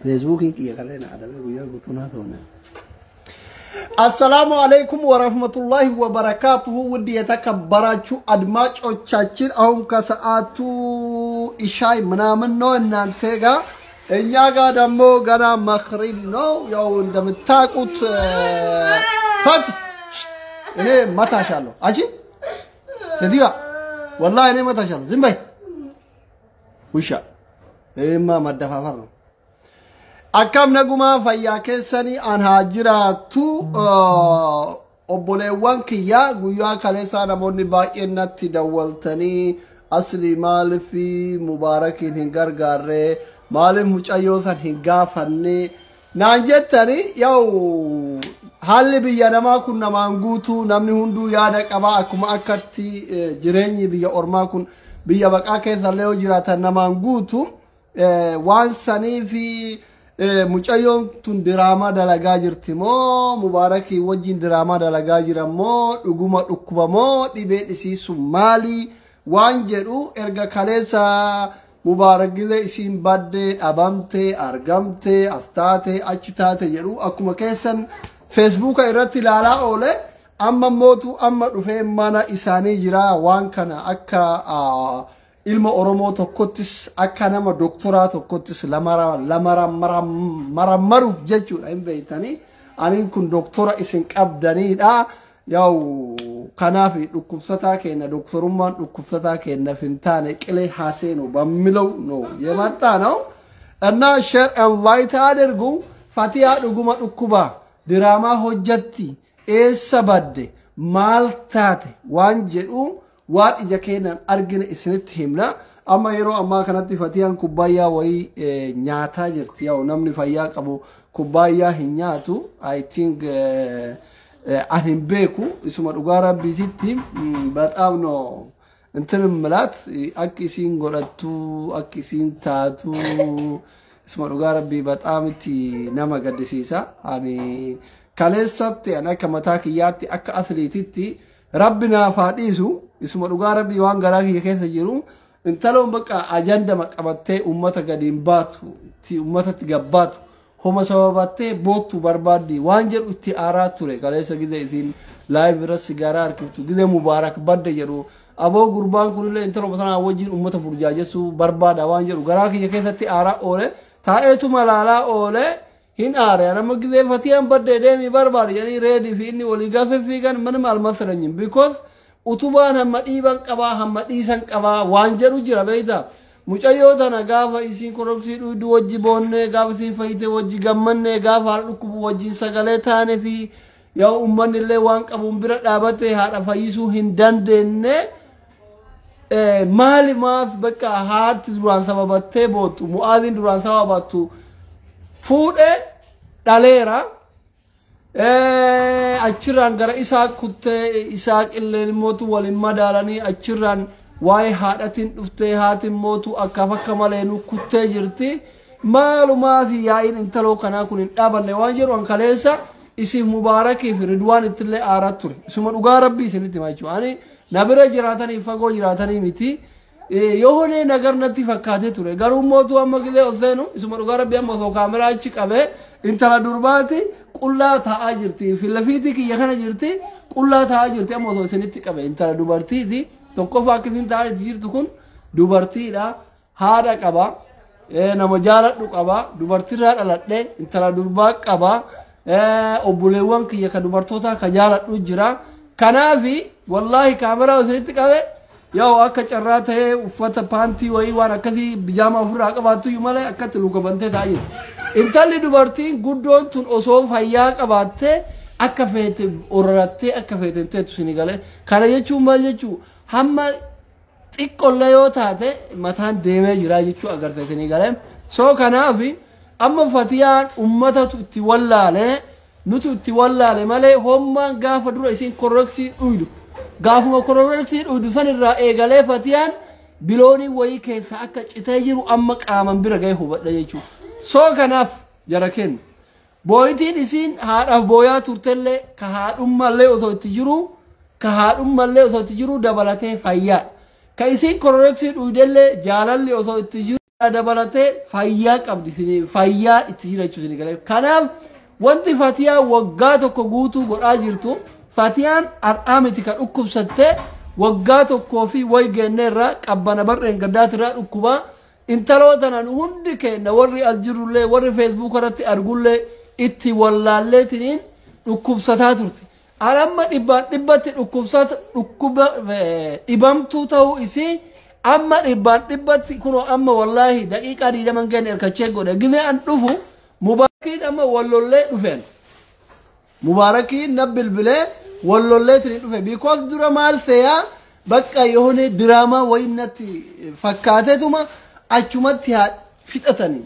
Feesbuukiin kiyya kalee na adabee guyyaa guutuu naa ta'u. አሰላሙ አለይኩም ወረህመቱላሂ ወበረካቱሁ። ውድ የተከበራችሁ አድማጮቻችን አሁን ከሰዓቱ ኢሻይ ምናምን ነው እናንተ ጋር፣ እኛ ጋር ደግሞ ገና መክሪብ ነው። ያው እንደምታውቁት ፈት እኔ መታሻለሁ። አንቺ ሴትዮዋ ወላሂ እኔ መታሻለሁ። ዝም በይ ውሻ። ይሄማ መደፋፈር ነው። Akkam nagumaa fayyaa keessanii an haa jiraattu obboleewwan kiyya. Guyyaa kaleessaa namoonni baay'een natti dawwaltanii, asli maaliif Mubaarakiin hin gargaarre, maaliif mucayyoo san hin gaafanne naan jettanii. Yaw, haalli biyya namaa kun namaan guutuu, namni hunduu yaada qaba. Akkuma akkatti jireenyi biyya ormaa kun, biyya baqaa keessallee yoo jiraatan namaan guutu. Waan sanii fi mucayyoon tun diraamaa dalagaa jirti moo, Mubaarakii wajjin diraamaa dalagaa jira moo, dhuguma dhukkuba moo, dhibee dhisiisu maali waan jedhu, erga kaleessa Mubaarak gilee isiin baddee dhabamte argamte as taate achi taate jedhu akkuma keessan Feesbuuka irratti ilaalaa oole. Amma mootu amma dhufee mana isaanii jira. Waan kana akka ilma Oromoo tokkottis, akka nama doktoraa tokkottis marammaruuf jechuudha. Hin beektanii, aniin kun doktora isin qabdaniidha. Yaw, kanaaf dhukkubsataa keenya, doktorummaan dhukkubsataa keenyaaf hin taane qilee haaseenu በሚለው ነው የመጣ ነው። እና share invite አድርጉ። Fatiyaa dhuguma dhukkuba, diraamaa hojjatti, eessa badde, maal taate waan jedhu waan ija keenyaan argine isinitti himna. Amma yeroo ammaa kanatti Fatiyaan kubbaayyaa wayii nyaataa jirti. Yaa'u, namni fayyaa qabu kubbaayyaa hin nyaatu. I think an hin beeku, isuma dhugaa rabbiititti በጣም ነው እንትን ምላት akka isiin godhattu, akka isiin taatu, isuma dhugaa rabbii በጣም itti nama gaddisiisa. Ani kaleessatti ani akka mataa kiyyaatti, akka atleetitti, rabbi naaf haa dhiisu, isuma dhugaa rabbii waan garaa kiyya keessa jiru, intaloon bakka ajandama qabattee ummata gadiin baatu, itti ummatatti gabbaatu, homa sababattee boottu barbaaddi waan jedhu itti aaraa ture. Kaleessa gide isiin live irra sigaaraa harkiftu, gide Mubaarak badde jedhu, aboo gurbaan kunillee intaloma sanaa wajjin ummata burjaajessuu barbaada waan jedhu garaa kiyya keessatti aaraa oole. Taa'eetuma laalaa oole, hin aare. Nama gidee Fatiyaan badde deemii barbaade jedhanii reedii fi inni walii gaafa fiigan manuma almasalanyim, because utubaan hamma dhiiban qabaa, hamma dhiisan qabaa waan jedhu jira. Beeyta, mucayyoo tana gaafa isiin koroksii dhuydu wajji boonne, gaafa isiin fayyite wajji gammanne, gaafa haadha dhukkubu wajjin sagalee taane fi yaa ummanni illee waan qabuun bira dhaabate haadha fayyisuu hin dandeenye. Maali maaf bakka haati duraan sababattee boottu, Mu'aaziin duraan sababattu fuudhe dhaleera. Achirraan gara isaa kuttee, isaa qilleen mootu waliin madaalanii, achirraan waa'ee haadhatiin dhuftee, haatiin mootu akkaaf akka malee nu kuttee jirti. Maalumaa fi yaa'iin intaloo kanaa kun hin dhaabanne waan jedhu an kaleessa isiif Mubaarakii fi Ridwaan ittillee aaraa ture. Isuma dhugaa rabbii isinitti hima jechuudha. Ani na bira jiraatanii fagoo jiraatanii miti. የሆነ ነገር natti fakkaatee ture. Garuu mootuu amma gisee ol seenu, isuma dhugaa rabbii, amma osoo kaameraa achi qabee, intala durbaati qullaa taa'aa jirti. Filafiitii kiyya kana jirti, qullaa taa'aa jirti. Amma osoo isinitti qabe, intala dubartiiti. Tokkoffaa akka isin taa'aa jirtu kun dubartiidha. Haadha qaba. Nama jaaladhu qaba. Dubartiirraa dhaladhe, intala durbaa qaba. Obboleewwan kiyya ka dubartootaa ka jaaladhu jira. Kanaafi wallaahi kaameraa isinitti qabe, yoo akka carraa ta'ee uffata paantii wayii waan akkasii bijaamaa ofirraa qabaattu iyyuu malee, akkatti luka bantee taa'aa jirti. Intalli dubartiin guddoon tun osoo fayyaa qabaattee akka feete orarattee akka feete hin teettu sini galee. Kana jechuun maal jechuu? Hamma xiqqollee yoo taate mataan deemee jira jechuu agarsiisanii galee. So kanaafi amma Fatiyaan ummatatu itti wallaalee, nutu itti wallaale malee, hommaan gaafa dura isiin korreksii dhuydu, gaafuma korreksii dhuydu san irraa eegalee Fatiyaan biloonii wayii keessa akka citee jiru amma qaaman bira gahee hubadha jechuudha. So kanaaf jara kenna. Booyitiin isiin haadhaaf booyaa turtellee, ka haadhummallee osoo itti jiru, ka haadhummallee osoo itti jiru dabalatee fayyaadha. Ka isiin korreksii dhuydellee jaalalli osoo itti jiru. Dabalatee fayyaa qabdi isinii fayyaa itti jira jechuudha isinii galee. Kanaaf wanti Fatiyaa waggaa tokko guutuu godhaa jirtu, Fatiyaan har'aa miti kan dhukkubsattee, waggaa tokkoo fi wayi geenneerraa qabbana barreen gaddaatirraa dhukkubaa. Intaloo tanan hundi keenya warri as jirrullee, warri Facebook irratti argullee itti wallaalleetiniin dhukkubsataa turte. Amma dhibbaan dhibbatti dhukkubsata dhukkuba dhibamtuu ta'uu isii amma dhibbaan dhibbatti kunoo amma wallaahi daqiiqaa 20 keenya erkachee godhe gizee an dhufu Mubaarakiin amma wallollee dhufeen. Mubaarakiin na bilbilee wallolleetiin dhufe, because dura maal seeyaa bakka yoone diraamaa wayii natti fakkaateetuma achumatti haa fixatanii.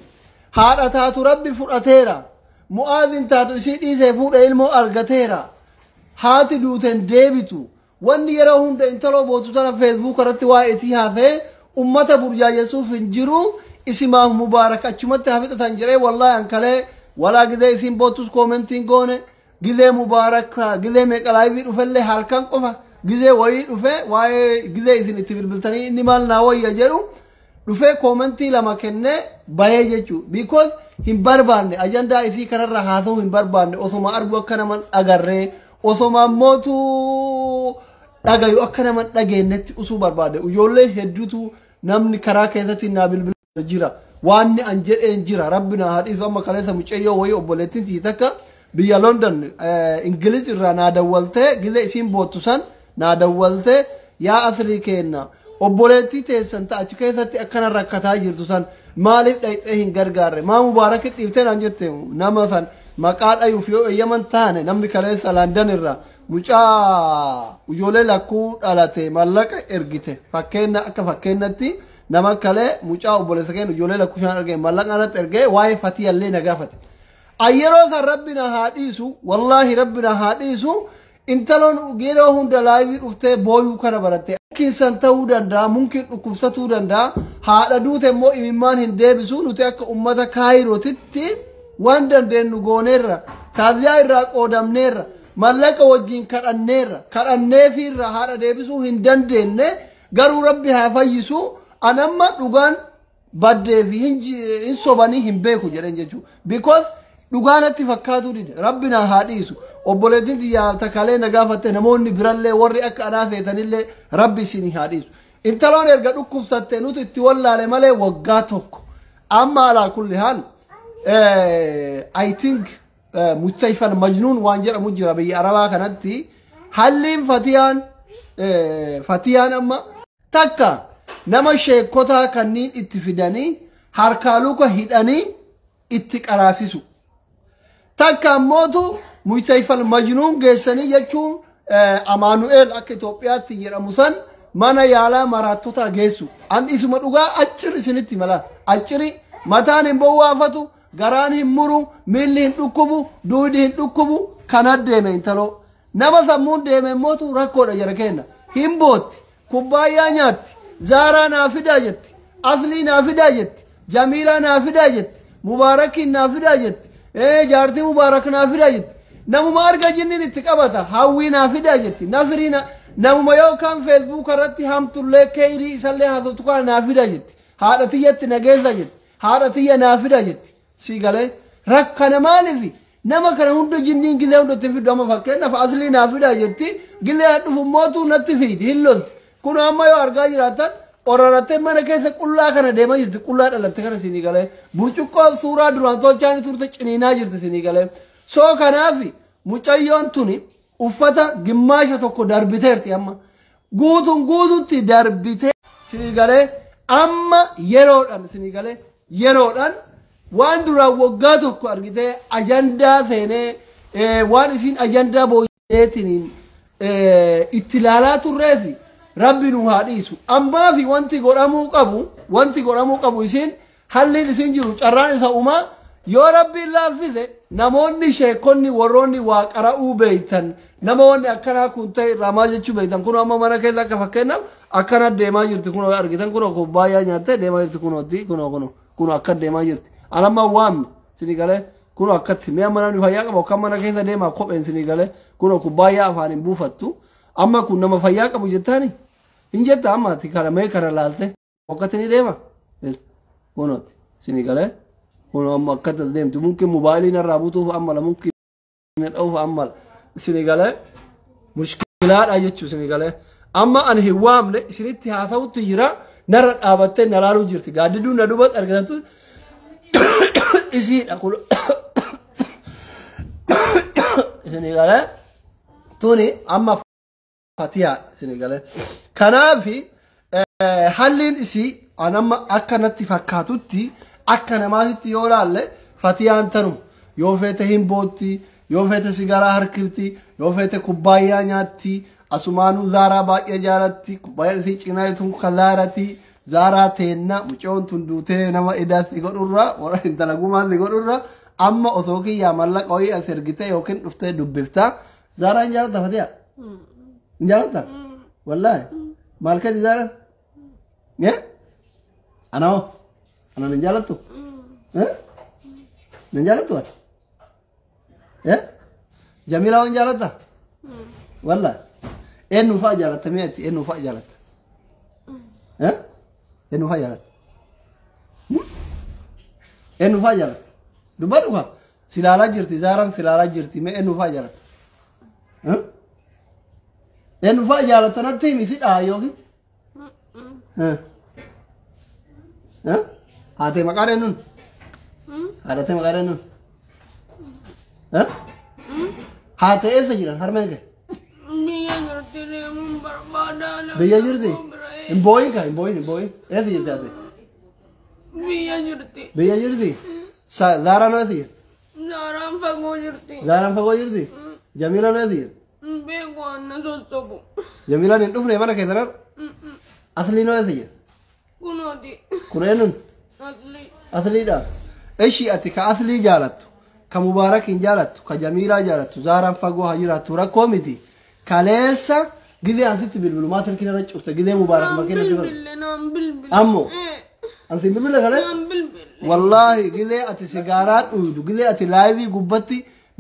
Haadha taatu Rabbi fudhateera. Mu'aazin taatu isii dhiisee fuudha ilmoo argateera. Haati duuteen deebitu. Wanni yeroo hunda intaloo bootu tana Facebook irratti waa'ee isii haasa'ee ummata burjaajessuuf hin jiru. Isimaaf Mubaarak achumatti haa fixatan jedhee wallaahi ankalee walaa gizee isiin boottus commentiin goone, gizee Mubaarak gizee meeqa live dhufellee halkan qofa gizee wayii dhufe waa'ee gizee isin itti bilbiltanii inni maal naa wayya jedhu dhufee commentii lama kennee bahee jechuu, because hin barbaanne ajandaa isii kanarra haasa'uu hin barbaanne. Osoma argu akka naman agarree, osoma mootu dhagayu akka naman dhageenyetti usuu barbaade. Ijoollee hedduutu namni karaa keessatti naa bilbila jira, waan an jedheen jira, Rabbi na haadhiisu. Amma kaleessa mucayyoo wayii obboleettiin tii takka biyya London Ingiliz irraa naa dawwaltee, gizee isiin boottu san naa dawwaltee, "Yaa asrii kenna, obboleettii teessan ta'a achi keessatti akkana rakkataa jirtu san maaliif dhayxee hin gargaarre? Maa Mubaarakii dhiiftee?" naan jette. Nama san maqaa dhayuuf yoo eeyyaman taane, namni kaleessa London irraa mucaa ijoollee lakkuu dhalate mallaqa ergite, fakkeenya akka fakkeenyatti nama kalee mucaa obboleessa keenya ijoollee lakkuu shan argee mallaqa irratti ergee waa'ee Fatiyallee na gaafate. Yeroo san Rabbi na haa dhiisu, wallaahi Rabbi na haa dhiisu, intaloon yeroo hunda live dhuftee booyuu kana baratte. Mumkin san ta'uu danda'a, mumkin dhukkubsatuu danda'a. Haadha duute immoo imimmaan hin deebisu. Nuti akka ummata Kaayirootitti waan dandeenyu gooneerra, taaziyaa irraa qoodamneerra, mallaqa wajjin kadhanneerra, kadhanneefiirra haadha deebisuu hin dandeenye. Garuu Rabbi haa fayyisu. Anamma dhugaan baddee fi hin sobanii hin beeku jedhan jechuudha. Because dhugaa natti fakkaatuu dide. Rabbi na haa dhiisu. Obboleettiin xiyyaa takalee na gaafatte, namoonni birallee warri akka anaa seetanillee Rabbi isin haa dhiisu. Intaloon erga dhukkubsatte nuti itti wallaale malee waggaa tokko. Amma alaa kulli haal I think mustayfal majnuun waan jedhamu jira biyya Arabaa kanatti. Halliin Fatiyaan amma takka nama sheekotaa kanneen itti fidanii harkaa luka hidhanii itti qaraasisu. Takka ammootu mustayfal majnuun geessanii jechuun Amaanu'eel akka Itoophiyaatti jedhamu san mana yaalaa maraattotaa geessu. An isuma dhugaa accir isinitti mala. Acciri mataan hin bowwaafatu, garaan hin muru, miilli hin dhukkubu, duudi hin dhukkubu, kana deeme intaloo. Nama sammuun deeme immootu rakkoodha jara kenna. Hin bootti, kubbaayyaa nyaatti, Zaaraa naa fidaa jetti, Aslii naa fidaa jetti, Jamiilaa naa fidaa jetti, Mubaarakiin naa fidaa jetti, jaartii Mubaarak naa fidaa jetti. Namuma arga jinniin itti qabata, Hawwii naa fidaa jetti, Nasrii na namuma yookaan Facebook irratti hamtullee keeyrii isallee haasoftu kana naa fidaa jetti. Haadha tiyyatti nageessa jetti, haadha tiyya naa fidaa jetti. Si galee rakkana maalifi nama kana hunda jinniin gilee hunda itti fiddu? Amma fakkeenyaaf Aslii naa fidaa jetti, gilee dhufu mootuu natti fiidi hin lolti. Kun amma yoo argaa jiraattan orarattee mana keessa qullaa kana deemaa jirti, qullaa dhalatte kana sinii galee, burcuqqoo suuraa duraan tolchaan turte ciniinaa jirti sinii galee. Soo kanaaf mucayyoon tuni uffata gimmaasha tokko darbiteerti, amma guutuun guututti darbitee sinii galee. Amma yeroodhaan sinii galee, yeroodhaan waan duraan waggaa tokko argitee ajandaa seenee waan isiin ajandaa booyyeetiniin itti ilaalaa turreefi Rabbi nu haa dhiisu. Ammaa fi wanti godhamuu qabu isiin halliin isiin jiru carraan isa uumaa yoo Rabbiin laaffise, namoonni sheekonni warroonni waa qara'uu beeytan, namoonni akkanaa kun ta'e irraa maal jechuu beeytan, kun amma mana keessa akka fakkeenyaaf akkana deemaa jirti, kun argitan, kun kubbaayyaa nyaattee deemaa jirti, kunooti kunoo kunoo kun akka deemaa jirti. Anamma waamne sinii galee, kun akkatti mi'a mana namni fayyaa qabu akka mana keessa deemaa kopheen sinii galee, kun kubbaayyaa afaan hin buufattu. Amma kun nama fayyaa qabu jettaani hin jetta? Amma ati kana mee kana laalte akkatti ni deema. Kunooti isinii galee kunoo amma akkatti as deemti mumkin mobaayiliin irraa butuuf ammala mumkin dha'uuf ammala isinii galee mushkilaadha jechuu isinii galee amma ani hin waamne isinitti haasa'utti jira narra dhaabattee na laaluu jirti gaaddiduu na duubatti argatantu isiidha kun isinii galee tuni amma fatiyaa isinii galee kanaafi halliin isii an amma akka natti fakkaatutti akka namaatitti yoo laalle fatiyaan tanuma yoo feete hin bootti yoo feete sigaraa harkifti yoo feete kubbaayyaa nyaatti asumaanuu zaaraa baay'ee jaalatti kubbaayyaa isii cinaa tun ka zaarati zaaraa teenna mucoon tun duutee nama idaatti godhurra warra intala gumaatti godhurra amma osoo kiyyaa mallaqa wayii as ergite yookiin dhuftee dubbifta zaaraa hin jaalatta fatiyaa hin jaalatta wallaahi maal keeti zaaraan Eh? Ana hoo? Ana nan jaalattu? Eh? Nan jaalattu ati? Eh? Jamiilaa waan jaalatta? Wallaahi. Eenyu fa'a jaalatta mee ati? Eenyu fa'a jaalatta? Eh? Eenyu fa'a jaalatta? Eenyu fa'a jaalatta? Dubbadhu kaa. Si ilaalaa jirti Zaaraan si ilaalaa jirti mee eenyu fa'a jaalatta? Eh? Eenyu fa'a jaalatta natti himi si dhaha yookiin? Eh? Haatee maqaan eenyuun? Haadhatee maqaan eenyuun? Eh? Haatee eessa jiran harmeen kee? Biyya jirti deemuun barbaadaa. Biyya jirti? Hin boo'in kaa hin boo'in hin boo'in. Eessa jirti haatee? Biyya jirti. Biyya jirti? Zaaraan eessa jirti? Zaaraan fagoo jirti. Zaaraan fagoo jirti? Jamiilaan eessa jirti? Hin beeku anna sossobu. Jamiilaan hin dhufne mana keessan har'a? Asliin eessa jirti? Kunooti. Kun eenyuun? Aslii. Asliidha. Ishii ati ka aslii jaalattu, ka Mubaarakiin jaalattu, ka Jamiilaa jaalattu, Zaaraan fagoo haa jiraattu rakkoo miti. Kaleessa gizee ansitti bilbilu maa silkiin irra cufte gizee Mubaarak Naan makiina si bira. bilbille naan bilbille. Ammoo ansi bilbile kaleessa. Naan bilbille. Wallaahi gizee ati sigaaraa dhuydu gizee ati laayivii gubbatti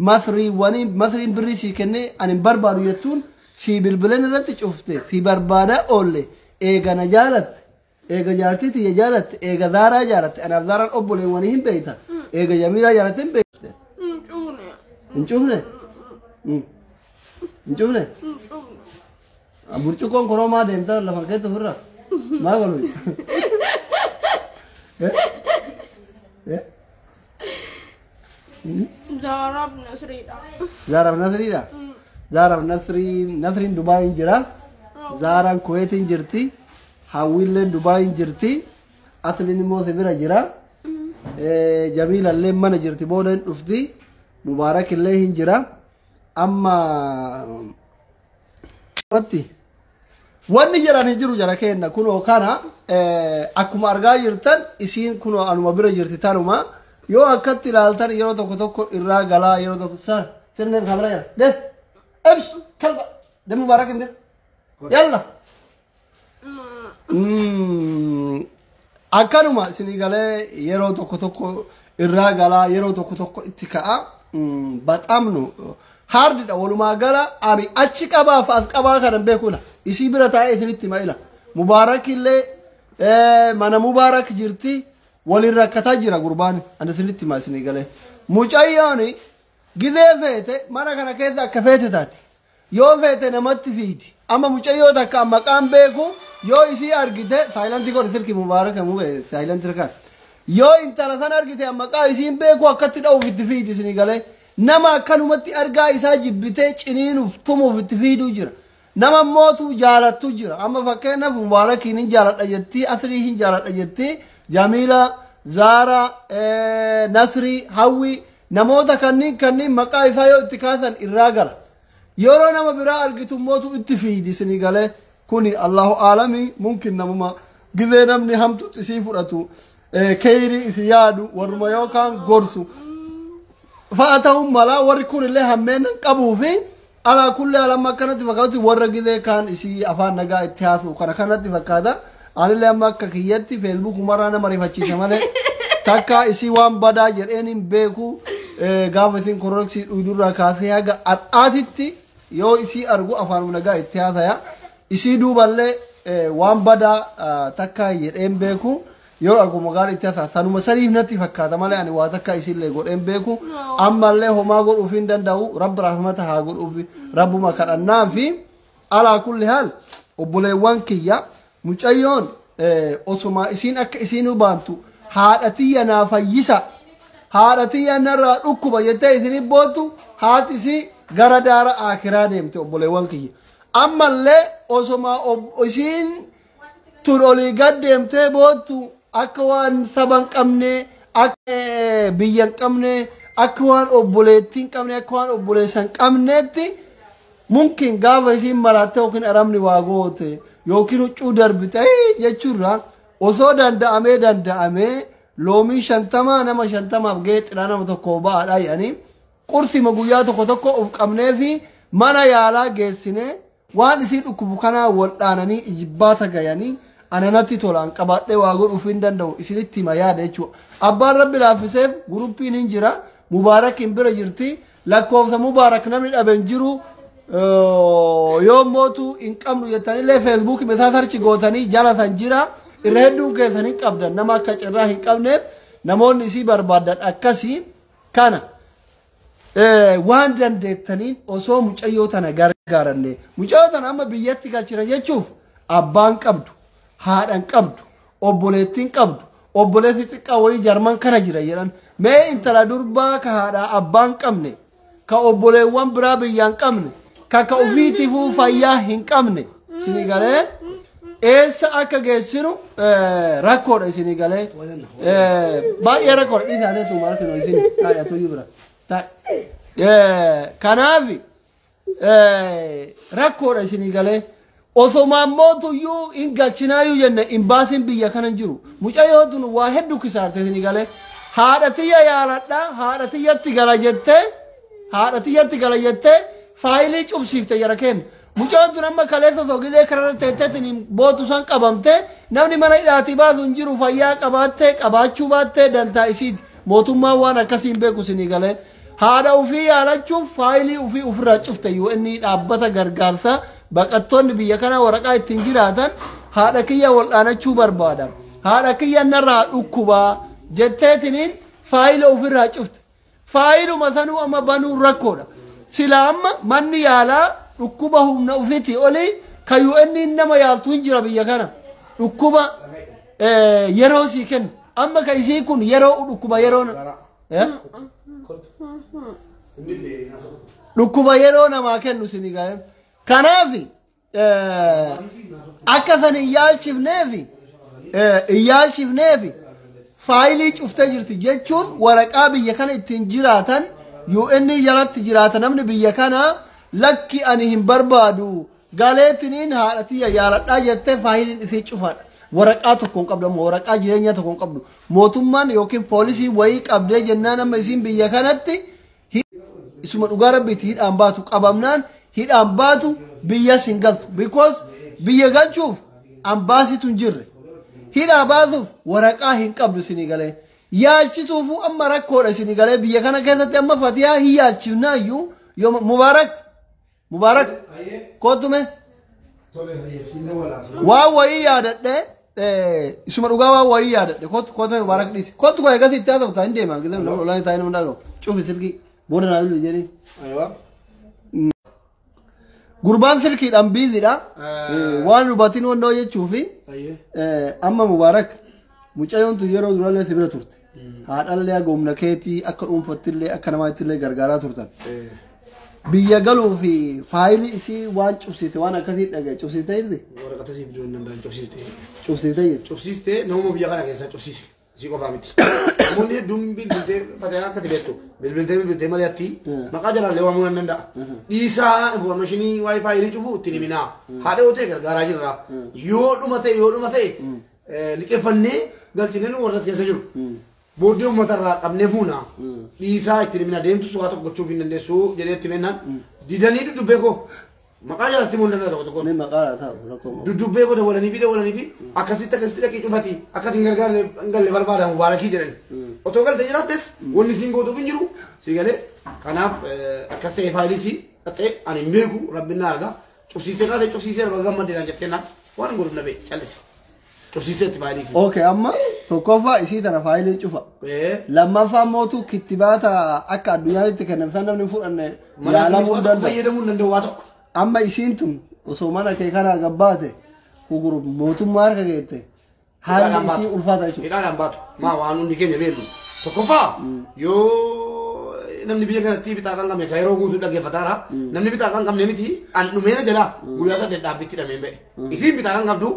masrii wanii masriin birrii sii kennee ani hin barbaadu jettuun sii bilbileen irratti cufte si barbaadaa oolle eega na jaalatte eega jaartii tiyya jaalatte eega Zaaraa jaalatte anaaf Zaaraan obboleewwanii hin beeyta eega Jamiilaa jaalatte hin beeyte. Hin cufne. Hin cufne? Hin cufne? Hin cufne. Burcuqqoon koroo maa deemta lafa keessa ofirra? Maa godhu? Eh? Eh? Zaaraaf Nasriidha. Zaaraaf Nasriidha? Zaaraaf Nasriin Nasriin Dubaayin jira. Zaaraan Kuweetiin jirti. Hawwiilleen Dubaayin jirti. Asliin immoo si bira jira. Jamiilallee mana jirti booda hin dhufti. Mubaarakillee hin jira. Amma wanti wanni jedhan hin jiru jara keenna kunoo kana akkuma argaa jirtan isiin kunoo anuma bira jirti tanuma yoo akkatti ilaaltan yeroo tokko tokko irraa galaa yeroo tokko sa sirneen kamera jira de ebs kalba de Mubaarak hin bira yalla akkanuma isinii galee yeroo tokko tokko irraa galaa yeroo tokko tokko itti ka'a baxamnu haardidha walumaa gala ani achi qabaaf as qabaa kana hin beeku ila isii bira taa'ee isinitti hima ila Mubaarakillee mana Mubaarak jirti waliin rakkataa jira gurbaan ani isinitti hima isinii galee mucayyooni gizee feete mana kana keessa akka feete taati yoo feete namatti fiidi amma mucayyoo takka maqaan beeku yoo isii argite saayilantii godhe silki Mubaarak saayilantii irkaan yoo intala san argite maqaa isiin beeku akkatti dha'uuf itti fiidi isinii galee nama akkanumatti argaa isaa jibbitee ciniinuuf tumuuf itti fiiduu jira nama mootuu jaalattu jira amma fakkeenyaaf Mubaarakiin hin jaaladha jettii Asrii hin jaaladha jettii Jamiila Zaara Nasrii Hawwi namoota kanneen kanneen maqaa isaa yoo itti kaasan irraa gala yeroo nama biraa argitu mootu itti fiidi isinii galee kuni Allahu aalami mumkin namuma gizee namni hamtutti isii fudhatu keeyrii isii yaadu warruma yookaan gorsu fa'a ta'uun mala warri kun illee hammeen qabuu fi alaa kulli alamma akkanatti fakkaatu warra gizee kaan isii afaan nagaa itti haasu kana kanatti fakkaata anillee amma akka kiyyatti feesbuuk umarraa nama rifachiisa malee takka isii waan badaa jedheen hin beeku gaafa isiin kororoksii dhuydurraa kaasee haga har'aatitti yoo isii argu afaan nagaa itti haasaya isii duuballee waan badaa takka jedheen beeku Yoo arguma gaarii itti hasaa tanuma saniif natti fakkaata malee ani waa takka isillee godheen beeku. Ammallee homaa godhuuf hin danda'u. Rabbi rahmata haa godhuuf rabbuma kadhannaa fi alaa kulli haal obboleewwan kiyya mucayyoon osuma isiin akka isiin hubaantu haadha tiyya naa fayyisa haadha tiyya narraa dhukkuba jettee isin boottu haati isii gara daara akiraa deemte obboleewwan kiyya. Ammallee osuma isiin tun olii gad deemtee boottu akka waan saba hin qabne akka biyya hin qabne akka waan obboleettii hin qabne akka waan obboleessa hin qabneetti mumkin gaafa isiin maraatte yookiin arabni waa goote yookiin huccuu darbite jechuurra osoo danda'amee loomii 50 nama 50 gahee xilaa nama tokko ba'aadha jedhanii qursima guyyaa tokko tokko of qabnee fi mana yaalaa geessine waan isii dhukkubu kanaa wal dhaananii ijibbaata gayanii ananatti tolaan qabaadhee waa godhuuf hin danda'u isinitti hima yaada jechuudha. Abbaan rabbi laaffiseef guruppiin hin jira Mubaarakiin bira jirti lakkoofsa Mubaarak namni dhabe hin jiru yoo mootu hin qabnu jettanillee feesbuukii mataa sarchi gootanii jalatan jira irra hedduun keessan hin qabdan nama akka cirraa hin qabneef namoonni isii barbaadan akkasii kana. Waan dandeettaniin osoo mucayyoo tana gargaaranne mucayyoo tana amma biyyatti galchina jechuuf abbaan qabdu haadhan qabdu obboleettiin qabdu obboleessi xiqqaa wayii jarman kana jira jedhan mee intala durbaa ka haadhaa abbaan qabne ka obboleewwan biraa biyyaan qabne ka ofiitifuu fayyaa hin qabne isinii galee eessa akka geessinu rakkoodha isinii galee baay'ee rakkoodha dhiisaa ta'e markino isin taa'e bira. Kanaaf rakkoodha isinii galee osoma mootuyyuu hin galchinaayyuu jenne imbaasiin biyya kana hin jiru mucayyoo tun waa hedduu kisaarte isinii galee haadha tiyya yaaladha haadha tiyyatti gala jettee haadha tiyyatti gala jettee faayilii cubsiifte jara kenna mucayyoon tun amma kaleessa osoo gizee kararra teetteetiin bootu san qabamte namni mana hidhaatii baasu hin jiru fayyaa qabaattee qabaachuu baattee dantaa isiiti mootummaan waan akkasii hin beeku isinii galee haadha ofii yaalachuuf faayilii ofii ofirraa cufte UN dhaabbata gargaarsaa baqattoonni biyya kana waraqaa ittiin jiraatan haadha kiyya wal'aanachuu barbaada haadha kiyya narraa dhukkubaa jetteetiniin faayila ofirraa cufte faayiluma sanuu amma banuun rakkoodha sila amma manni yaalaa dhukkuba humna ofiitii olii ka UN nama yaaltu hin jira biyya kana dhukkuba yeroo sii kennu amma ka isii kun yeroo dhukkuba yeroo dhukkuba yeroo namaa kennu isinii galee kanaaf akka san hin yaalchifneef faayilii cuftee jirti jechuun waraqaa biyya kana ittiin jiraatan UN jalatti jiraata namni biyya kana lakki ani hin barbaadu galeetiniin haadha tiyya yaaladhaa jettee faayiliin isii cufaadha. Waraqaa tokko hin qabdu waraqaa jireenyaa tokko hin qabdu mootummaan yookiin poolisii wayii qabdee jennaan amma isiin biyya kanatti isuma dhugaa rabbiitti hidhaan baatu qabamnaan hidhaan baatu biyyas hin galtu because biyya galchuuf ambaasitu hin jirre hidhaa baasuuf waraqaa hin qabdu isinii galee yaalchisuufuu amma rakkoodha isinii galee biyya kana keessatti amma fatiyaa hin yaalchifnaayyuu yoo Mubaarak kootume waa wayii yaadadhe isuma dhugaa waa wayii yaadadhe kootume Mubaarak dhiisi kootu koo eegas itti haasoftaa hin deemaa gisee nama olaanaa taa'ee nama dhagahu cufi silkii booda naa bilbili jedhee. Gurbaan silkiidhaan biizidha. Waan hubatiin wannoo jechuufi amma Mubaarak mucayyoon tun yeroo durallee si bira turte. Haadhallee goomna keetii akka dhuunfattillee akka namaattillee gargaaraa turtan. Biyya galuu fi faayilii isii waan cubsiite waan akkasii dhagaye cubsiitee jirti? Waraqata siif iddoo hin danda'an cubsiiste. Cubsiitee jirti? Cubsiiste namuma biyya kana keessaa cubsiise. Isii qofaa miti. Namoonni hedduun bilbiltee fatee akka beektu bilbiltee malee atti maqaa jalaallee waamuu nan danda'a. Dhiisaa infoormeeshinii waa'ee faayilii cufu ittiin himinaa. Haadha yoo ta'e gargaaraa jirra. Yoo dhuma ta'e liqeeffannee galchinee nu warra as keessa jiru. Booddee uummatarraa qabnee fuuna. Dhiisaa ittiin himinaa deemtu waa tokko gochuuf hin dandeessu jedhee itti mennaan didanii dudubbee koo maqaa jalatti himuu hin danda'a tokko tokko. Mee maqaa laataa rakkoo. Dudubbee koo dawwalanii fi akkasitti dhaqee cufati akkasiin gargaarne hin galle barbaada Mubaarakii jedhani. Otoo galtee jiraattes wanni siin gootuuf hin jiru si galee kanaaf akkas ta'e faayilii si dhaxxee ani hin beeku rabbiin na arga cufsiistee kaatee cufsiisee arba gammaddeedhaan jettee naan waan hin godhu nabee callise. Cufsiisteetti faayilii isii. Okay, amma tokkoffaa isii tana faayilii cufa. Lammaffaa mootu kittibaata akka addunyaatti kennan san namni hin fudhanne Mana yaalamuu waan tokko danda'a. fayyadamuu hin danda'u waa tokko. Amma isiin tun osoo mana kee kanaa gabbaate guguru mootummaa harka keette haalli isii ulfaata jechuudha. Hidhaadhaan baatu. Maa waan hundi keenya beeknu. Tokkoffaa yoo namni biyya kanatti bitaa kan qabne kan yeroo guutuu dhaggeeffataara. Namni bitaa kan qabne miti an dhumeena jalaa guyyaa saddeet dhaabbitti hidhameen ba'e. Isiin bitaa kan qabdu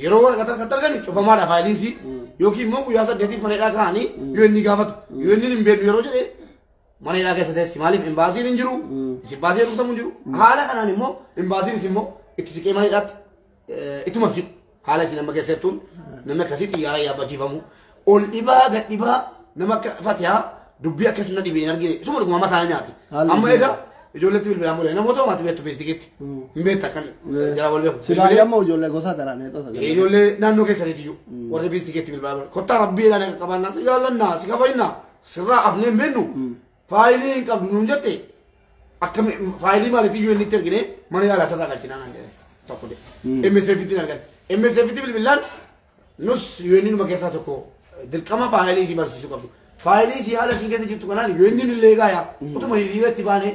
yeroo waraqaa harkatti argani cufamaadha faayiliinsi yookiin immoo guyyaa saddeetiif mana hidhaa kaa'anii yoo inni gaafatu yoo inni hin beeknu yeroo jedhe mana hidhaa keessa teessi maaliif imbaasiin hin jiru isin baasii rukutamu hin jiru haala kanaan immoo imbaasiinis immoo itti siqee mana hidhaatti ittuma siqu haala isin amma keessattuun namni akkasii xiyyaara yaabbachiifamu ol dhibaa gad dhibaa nama akka fatihaa dubbii akkas na dhibee hin argine isuma dhuguma mataa na nyaate Haalli amma jiru. eda ijoolleetti bilbilaan bulee namoota homaatti beektu beestikitti hin beekta kan jala wal beeku Silaa amma ijoollee gosa tanaan heexota. Ijoollee naannoo keessaniiti iyyuu warri biistikeetti bilbilaa bira. Kottaa rabbiidhaan akka qabaannaa si jaallannaa si kabajnaa sirraa afnee hin beennu faayilii hin qabdu nuun jette akkami faayilii maaliitii iyyuu inni itti ergine mana yaalaa sirraa galchinaa naan jedhe tokko jedhe. MSF tti argan. MSF tti bilbilaan nus yoo inni numa keessaa tokko dirqama faayilii si barsiisuu qabdu. Faayilii si haala isin keessa jirtu kanaan yoo inni illee gaaya utuma hiriira itti baanee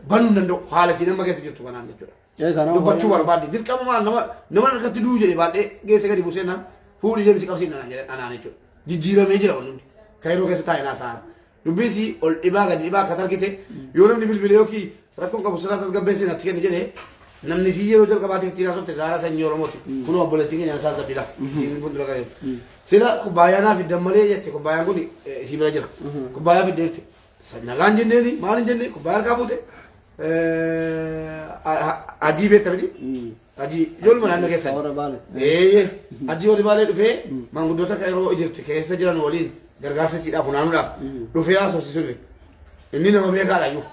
banuu hin danda'u haala isin amma keessa jirtu kanaan jechuudha. Dubbachuu barbaadde dirqama maal nama nama harkatti du'u jedhe baadhee geesse gadi buusee naan fuudhii deemsi qabsiin naan jedhe anaan jechuudha. Jijjiiramee jira wanni hundi. Kan yeroo keessa taa'e naa saara. Dubbiin ol dhibaa gadi dhibaa akka argite yoo namni bilbile yookiin rakkoon qabu sirraa tasgabbeessee natti kenni jedhe namni si yeroo jalqabaatiif ittiin haasofte Zaaraa sanyii Oromooti. Kunoo obboleettiin keenya nyaata zabdila. Isiin fuuldura kan jiru. Sila kubbaayyaa naa fiddan malee jette kubbaayaan kun isii bira jira. Kubbaayyaa fiddee jirti. Nagaan jenneeni maal hin jenne kubbaayyaa harkaa fuute. Hajii beekta miti? Hajii ijoolluma naannoo keessan. Warra Baalee. Eeyyee. Hajii warri Baalee dhufee maanguddoota kan yeroo Ijipti keessa jiran waliin gargaarsa isiidhaaf funaanuudhaaf dhufee haasofsiisuu dhufe. Inni nama beekaadha iyyuu.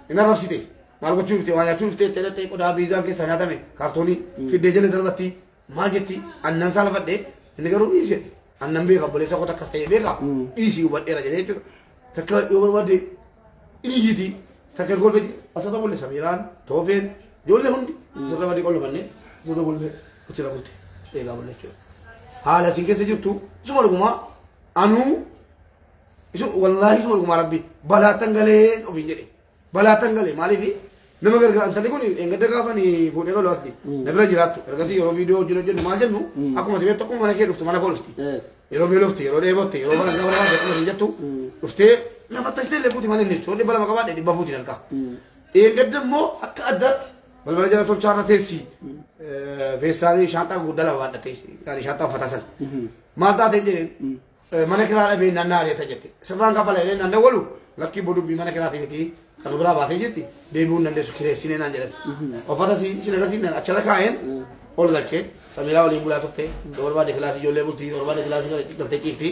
Inni arrabsite. Maal gochuu dhufte waa nyaachuu dhufte itti qodaa biizaan keessaa nyaatame kaartoonii fiddee jala darbatti maal jetti annan saalfadhe inni garuu dhiise. Annan beeka obboleessa koo akkas ta'e beeka dhiisii hubadheera jedhee jechuudha. Takka yoo barbaadde dhiigiti takka golfeti asirra bulle Samiiraan Toofeen ijoollee hundi asirra badii qollofanne asirra bulle achirra bulte eegaa bulle jechuudha. Haala isin keessa jirtu isuma dhugumaa anuu isu wallaahi isuma dhugumaa rabbi balaattan galee ofiin jedhe balaattan galee maaliif nama gargaara intalli kun engadda gaafani fuudhee galu asli na bira jiraattu ergasii yeroo viidiyoo hojii hojjennu maal jennu akkuma ati beektu akkuma mana kee dhuftu mana koo dhufti. Yeroo beelofte yeroo dheebotte yeroo mana gaafa barbaadde akkuma isin jettu dhuftee lafa tashitee illee fuuti malee inni ibsu 200 qabaadhe 100 fuuti harkaa. Eeggadda immoo akka addaatti balbala jala tolchaa irra teessi feestaalii shaanxaa gurguddaa lama baadhattee yaani shaanxaa uffataa sana. Maal taatee jedheen mana kiraa dhabee naannaa ari'ata jette. Sirraan kafala jedhee naannoo walu lakkii bodubbii mana kiraatii miti kan biraa baatee jirti deebi'uu hin dandeessu kireessinee naan jedhan. Uffata si si agarsiifne achirra kaa'een ol galchee Samiraa waliin bulaa turte yoo barbaade kilaasii ijoollee bultii yoo barbaade kilaasii galtee ciifti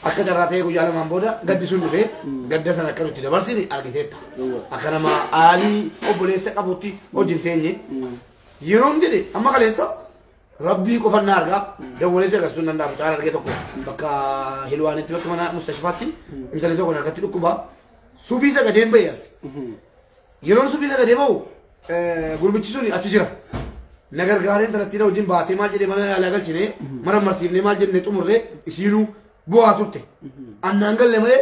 akka carraa ta'ee guyyaa lamaan booda gaddi sun dhufee gadda sana akka nuti dabarsine argiteetta. Akka nama aalii obboleessa qabutti wajjin teenye yeroon jedhe amma kaleessa rabbii qofan na argaa dawwaleessa agarsiisuu hin danda'amu caalaa argee tokko bakka Hilwaanitti bakka mana mustashfaatti intalli tokko harkatti dhukkuba subii sagadeen ba'e as. Yeroon subii sagadee ba'u gurbichi sun achi jira. Na gargaaree intalattii na wajjin baatee maal jedhee mana yaalaa galchine mana marsiifnee maal jennee xumurree isiinuu bu'aa turte. Annaan galle malee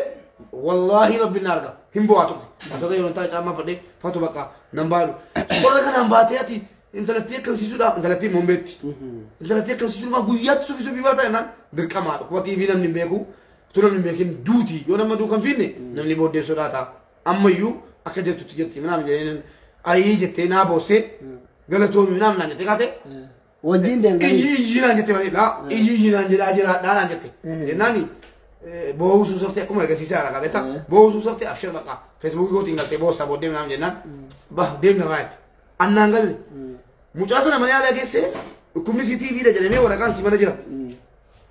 wallaahi rabbi na arga hin bu'aa turte. Asirra yeroo taa'e caammaa fadhee fatu bakka nan baadhu. Qorra kanaan baatee ati intalattii akkamsiisuudhaaf intalattii Mombeetti. Intalattii akkamsiisuudhaaf guyyaatti subii subii baata jennaan dirqamaa dhukkuba TV namni hin beeku. Utuu namni hin beekin duuti yoo nama duukan fiinne namni booddee sodaata. Ammayyuu akka jettutti jirti minaam jedheen ayii jettee naa boossee galatoomi minaam naan jettee kaate. Wajjin deemtanii. Iyyi iyyi naan jette malee laa iyyi iyyi naan jedhaa jiraadhaa naan jette. Jennaani boo'uu suusoftee akkuma argisiisaa jira qabeetta. Boo'uu suusoftee abshir baqa feesbuukii kootiin galtee boossa booddee minaam jennaan bah deemna irraa jette. Annaan galle. Mucaa sana mana yaalaa geessee dhukkubni si TVdha jedhamee waraqaan si mana jira.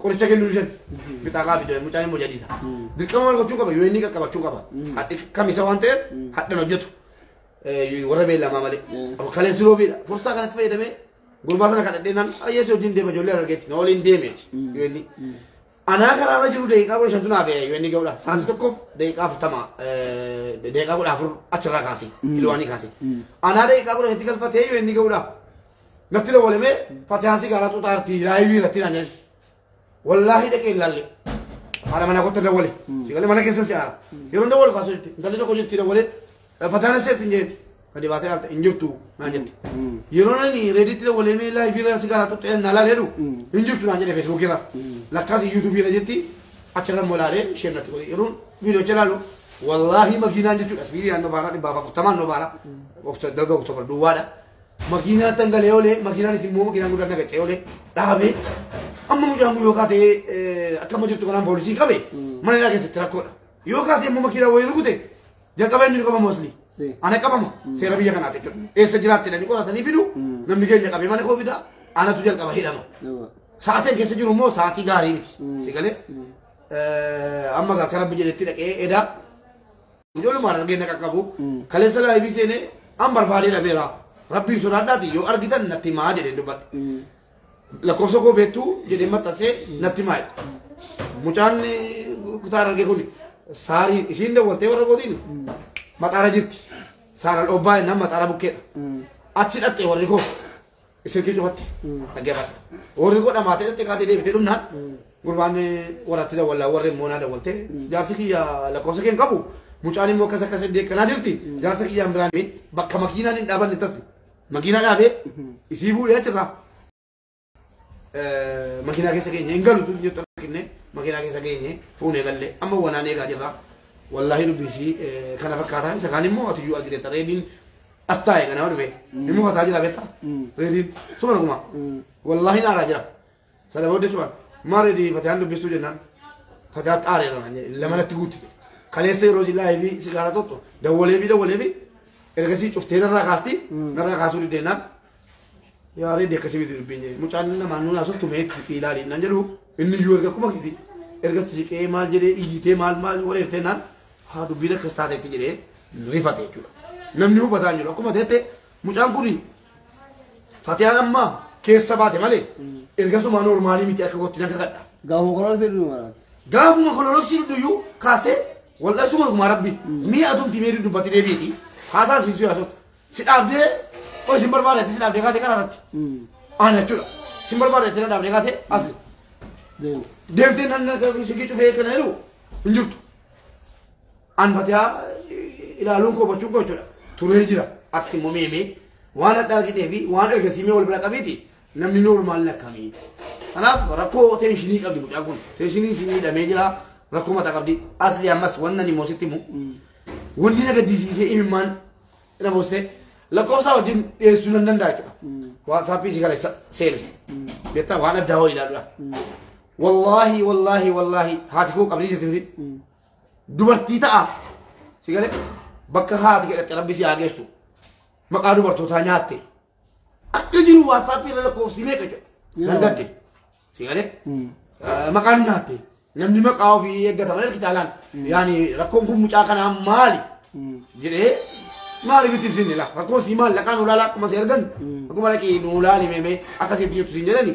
Qoricha kennuu didan. Bixaa qaafi jedhame mucaan immoo jadiidha. Dirqama maal gochuu qaba yoo inni qaqqabachuu qaba. Hadhi kamisa waan ta'eef hadhan hojjetu. Warra beellamaa malee. Kaleessi roobiidha. Fursaa kanatti fayyadamee gurbaa sana kadhadhee naan ayyeessi wajjin deema ijoollee argeetti na waliin deeme yoo inni. Anaa karaarra jiru daqiiqaa 15 naaf yoo inni ga'uudha. Sa'aatii tokkoof daqiiqaa 40 daqiiqaa 14 achirraa kaasee kilowaanii kaasee. Anaa daqiiqaa 10tti galfatee yoo inni ga'uudha. Natti dawwalamee Fatiyaan sigaaraa xuuxaarti laayivii irratti naan jedhan. Wallaahi dhaqee ilaalle. Haadha manaa kottu dawwale. Sigalee mana keessa si aara. Yeroo dawwalu kaasuu jirti. Intalli tokko jirti dawwalee Fatiyaan seerti hin jeen. Gadi baatee ilaalte hin jirtu naan jetti. Yeroo nani reediitti dawwalee mee laayivii irra sigaaraa xuuxee na laalee jedhu hin jirtu naan jedhe feesbuukii irra. Lakkaas yuutuubii irra jetti achirra immoo laalee isheen natti godhe. Yeroo viidiyoo ilaalu wallaahi makiinaan jechuudha. Sibiilii naannoo baaraa 140 naannoo baaraa. Dalga Oktoobar duwwaadha. Makiinaa tangalee olee makiinaanis immoo makiinaan guddaan nagacee olee dhaabee amma mucaan kun yookaan ta'ee akka amma jirtu kanaan poolisii qabe mana hidhaa keessatti rakkoodha. Yookaan ta'e immoo makiinaa wayii rukute jalqaba inni qabama asli. Ana qabama seera biyya kanaati jechuudha. Eessa jiraatte jedhanii qoratanii fidu namni keenya qabee mana koo fida anatu jalqaba hidhama. Sa'aatiin keessa jiru immoo sa'aatii gaarii miti. Si galee amma akka rabbi jedhetti dhaqee edaa ijoollumaan argee na qaqqabu kaleessa laayivii seenee an barbaadee dhabeera. Rabbiin sodaadhaati yoo argitan natti himaa jedheen dubbadhe. Lakkoofsa koo beektuu jedheen maxxansee natti himaa jedhe. Mucaan kutaa argee kun saarii isiin dawwaltee warra kootiin maxaara jirti. Saara dhobbaa jennaan maxaara bukkeedha. Achi dhatte warri koo silkii cufatte dhaggeeffadha. Warri koo dhamaatee dhatte kaatee deebitee dhumnaan gurbaan warratti dawwallaa warri immoo naa dawwaltee jaarsi kiyya lakkoofsa kee hin qabu mucaan immoo akkas akkas deekkanaa jirti jaarsa kiyyaan biraan bakka makiinaan hin dhaabanne tasni. Makiinaa dhaabee isii fuudhee achirraa makiinaa keessa geenye hin galu tun jettu arginne makiinaa keessa geenye fuunee galle amma wanaan eegaa jirra. Wallaahi dubbii kana fakkaata isa kaan immoo ati iyyuu argiteetta reediin as taa'e kana dhufe immoo fataa jira beektaa reediin suma dhuguma wallaahi naaraa jira. Sana booddee suma maa reedii Fatiyaan dubbistuu jennaan Fatiyaa xaareera naan jedhe lamanatti guutte. Kaleessa yeroo si laayivii sigaaraa tokko dawwalee fi dawwalee fi ergasii cuftee narraa kaasti narraa kaasuu diddeenaan yaa reedii akkasii miti dubbiin jedhe mucaan namaan nuun haasoftu meetti siqee ilaali naan jedhu inni iyyuu erga akkuma keeti erga siqee maal jedhee iyyitee maal maal wareertee naan haa dubbiin akkas taateetti jedhee rifate jechuudha. Namni hubataa hin jiru akkuma teette mucaan kun Fatiyaan amma keessa baate malee ergasuma noormaalii miti akka gootti nan kakadha. Gaafuma koloroksii dhuguu maraati. Gaafuma koloroksii dhuguyyuu kaasee wal'asuma dhugumaa rabbi mi'a atumti meerii dubbatti deebiiti. Haasaa siisuu yaasota. Si dhaabdee oi sin barbaade si dhaabdee kaatee karaa irratti. Ana jechuudha. Sin barbaade na dhaabdee kaatee asli. Deemtee nan sigii cufee kana jedhu hin jirtu. An Fatiyaa ilaaluun koo gochuun koo jechuudha. Turee jira. Ati immoo meemee waan adda argitee fi waan ergasii mee wal bira qabeeti namni noormaal akkamii. Kanaaf rakkoo teenshinii qabdi mucaan kun. Teenshinii si miidhamee jira. Rakkoo mataa qabdi. Asli ammas wanna ni moositti himu. Wanni na gaddisiisee imimmaan na boossee lakkoofsa wajjin dhiyeessuu nan danda'a jechuudha. Waatsaappii si kaleessa seene. Beektaa waan addaa hoo ilaaluudha. Wallaahi wallaahi wallaahi haati koo qabdii jirti miti. Dubartii ta'a. Si galee bakka haati jedhatte rabbi si haa geessu. Maqaa dubartootaa nyaatte. Akka jiru waatsaappii irra lakkoofsi meeqa jedha. Nan gadde. Si galee maqaan nyaatte. Namni maqaa ofii eeggata malee kitaalaan. Yaani rakkoon kun mucaa kanaa maali? Jedhee maaliif itti sinni la rakkoon sii maali laqaan ulaalaa akkuma si argan akkuma dhaqii nu ulaali meemee akkasitti jirtu siin jedhani.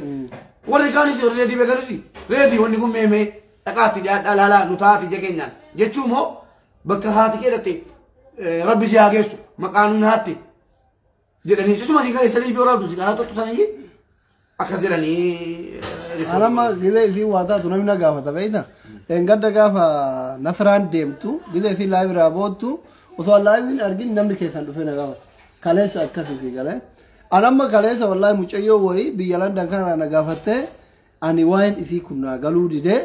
Warri kaanis warri reedii beekanis reedii wanni kun meemee dhaqaatti dhiyaadhaa laalaa nu taati ija keenyaan jechuu immoo bakka haati kee dhatte rabbi si haa geessu maqaa nu nyaatte jedhanii isuma siin kaleessa liibii waraabdu si karaa tuttu sanii akkas jedhanii. Anamma gizee isii waa taatu namni na gaafata beekta. Engadda gaafa Nasraan deemtu gizee isii laayiviraa boottu osoo laayiviin argin namni keessan dhufee na gaafata. Kaleessa akkasii si galee. Anamma kaleessa wallaahi mucayyoo wayii biyya Landan kanarraa na gaafattee ani waa'een isii kun naa galuu didee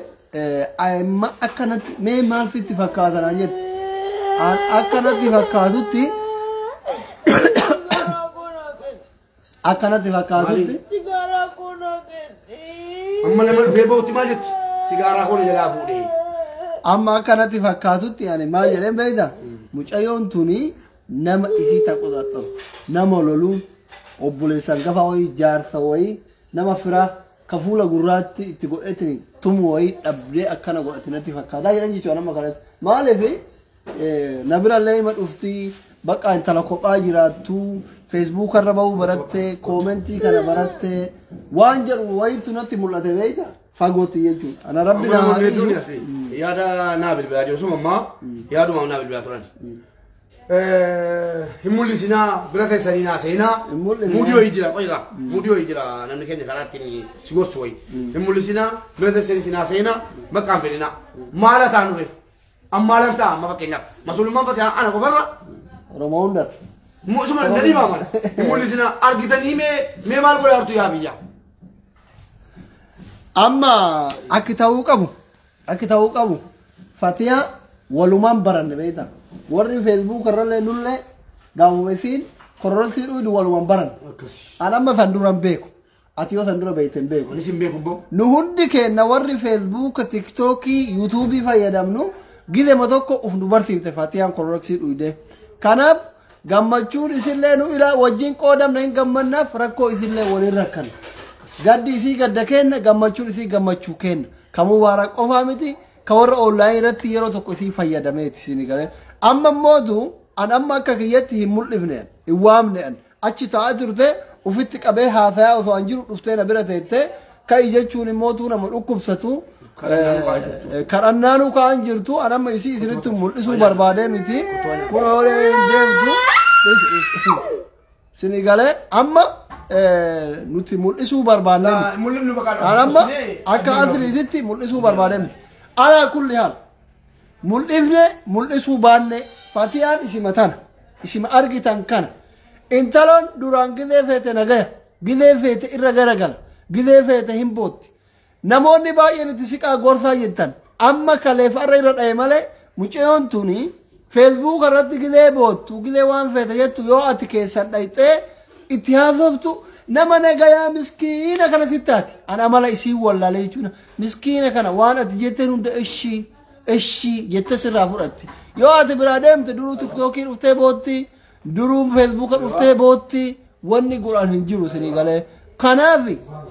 amma akkanatti mee maal sitti fakkaata naan jette. Akkanatti fakkaatutti akkanatti fakkaatutti. Sigaaraa koo naa kenni. Amma nama dhufee bahutti maal jetti? Sigaaraa koo na jalaa fuudhee. Amma akkanatti fakkaatutti ani maal jedheen beekta? Mucayyoon tuni nama isii taquxaxaru, nama loluun, obboleessa hangafa wayii, jaarsa wayii, nama firaa ka fuula gurraatti itti godhetini tumu wayii dhabdee akkana godhati natti fakkaataa jedhan jechuudha nama kanatti. Maaliif na birallee hima dhufti bakka intala kophaa jiraattu feesbuuka irra bahuu baratte koomentii kana baratte waan jedhu wayiitu natti mul'ate beekta fagootti jechuudha. Ana rabbi Amma na haa namoonni hedduun dhiisu. asli yaada naa bilbilaa jiru suma ammaa yaaduma naa bilbilaa turan. Hin mul'isinaa bira teessanii naa seenaa. Hin mul'isne. Muudii wayii jira qoyga. Muudii wayii jira namni keenya karaa ittiin si gorsu wayii. Hin mul'isinaa bira teessanii si naa seenaa bakka hin fedhinaa. Maala ta'an dhufe? Ammaalan ta'a amma fakkeenyaaf. Masuulummaan fatee ana qofarra. Oromoo hundarra. Suma na dhibaa mala. Hin mul'isinaa argitanii mee maal godhaa jirtu yaa biyya? Amma akki ta'uu qabu akki ta'uu qabu Fatiyaa walumaan baranne beektaa warri feesbuuk irrallee nullee gaafuma isiin kororosii dhuydu walumaan baranne. Akkasi. An amma san dura hin beeku ati yoo san dura beekte hin beeku. Anis hin beeku boo. Nu hundi keenya warri feesbuuka tiktookii yuutuubii fayyadamnu gizema tokko uf nu barsiifte Fatiyaan kororoksii dhuyde. Kanaaf gammachuun isillee nu ilaa wajjin qoodamna hin gammannaaf rakkoo isillee waliin rakkanna. Gaddi isii gadda kenna gammachuun isii gammachuu kenna. Ka Mubaarak qofaa miti ka warra onlaayinii irratti yeroo tokko isii fayyadameeti isin galee. Amma mootu an amma akka kiyyatti hin mul'ifne hin waamne an achi taa'aa turte ufitti qabee haasayaa osoo an jiru dhuftee na bira teettee ka'i jechuun immootu nama dhukkubsatu. Kadhannaanuu ka'an jirtu an amma isii isinitti mul'isuu barbaadee miti. Kun horii hin deemtu. Isin galee amma nuti mul'isuu barbaannee miti. Mul'ifnu bakka An amma akka asliititti mul'isuu barbaadee miti. Alaa kulli haal mul'ifne mul'isuu baanne Fatiyaan isima tana isima argitan kana intaloon duraan gizee feete nagaya gizee feete irra garagala gizee feete hin bootti. Namoonni baay'een itti siqaa gorsaa jettan amma kaleef har'a irra dha'e malee mucayyoon tuni feesbuuk irratti gizee boottu gizee waan feete jettu yoo ati keessan dhayxee itti haasoftu nama nagayaa miskiina kana sittaati. An amala isii wallaalee jechuudha. Miskiina kana waan ati jetteen hunda ishii ishii jettee sirraa fudhatti. Yoo ati biraa deemte duruu tiktookii dhuftee bootti duruu feesbuuka dhuftee bootti wanni godhan hin jiru isinii galee. Kanaaf